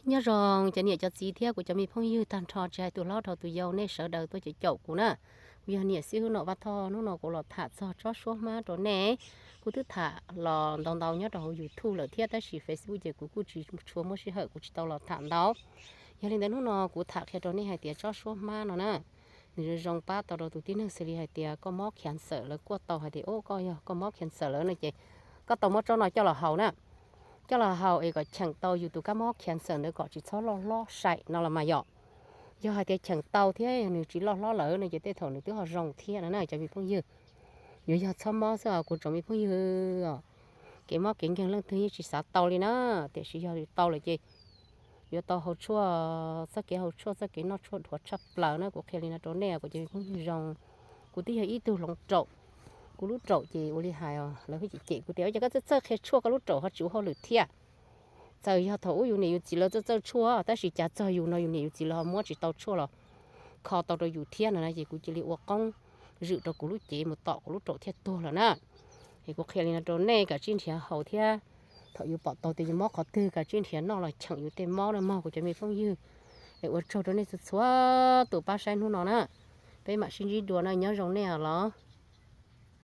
Nyob zoo cov niam cov txiv thiab kuv cov me phooj ywg tag nrho tsis hais tus hlob dhau tus yau nej sawv daws tuaj caum kuv na. Kuv yog niam xib hwb Nom Vaj Thoj, hnub no kuv los tham txog tsob suab hmab rau nej. Kuv twb tham los ntau ntau nyob rau hauv YouTube lawm thiab tab sis Facebook ces kuv kuj tsis tshua muaj sij hawm kuv tsis tau los tham ntau. Yog li ntawd hnub no kuv tham qhia rau nej hais tias tsob suab hmab no na, nws zoo pab tau rau tus tib neeg xws li hais tias koj mob cancer lawv kuaj tau hais tias o koj yog koj mob cancer lawm no ces koj tau muab tsob no coj los haus na. Coj los haus es kom cheem tau yus tus kab mob cancer ntawd kom tsis txhob loj hlob sai no los mas yom. Yog hais tias cheem tau thiab nws tsis loj hlob lawm no ces tej thaum nws twb ho zoo thiab no na cov me phooj ywg. Yuav yog txhob mob xwb os kuv tsoom me phooj ywg os. Kev mob kev nkeeg leej twg yeej tsis xav tau li na, tiam sis yog tau lawm ces yuav tau haus tshuaj, txoj kev haus tshuaj txoj kev noj tshuaj dhuav tshaj plaws na. Kuv qhia li no rau nej kuv cov me phooj ywg zoo. Kuv twb yog ib tug hloov raum, kuv lub raum ces ua li hais os lawv cem cem kuv tias ua cas koj txawj txawj qhia tshuaj koj lub raum ho tsis ua hauj lwm thiab. Txawm yog thaum ub yus niam yus txiv lawv txawj txawj tshuaj tab sis cas txog yus no yus niam yus txiv lawv ho muab tsis tau tshuaj los kho tau rau yus thiab no na ces kuv cia li ua qoob zwm rau kuv lub cev mus tom kuv lub raum thiaj tuag lawm na. Es kuv qhia li no rau nej kav tsij nrhiav haus thiab. Thaum yus pom tau tias yus mob qhov twg kav tsij nrhiav noj los cheem yus tej mob na mog kuv cov me phooj ywg. Es ua tsaug rau nej txhua txhua tus pab saib hnub no na. Peb mam sib ntsib dua na, nyob zoo nej os los.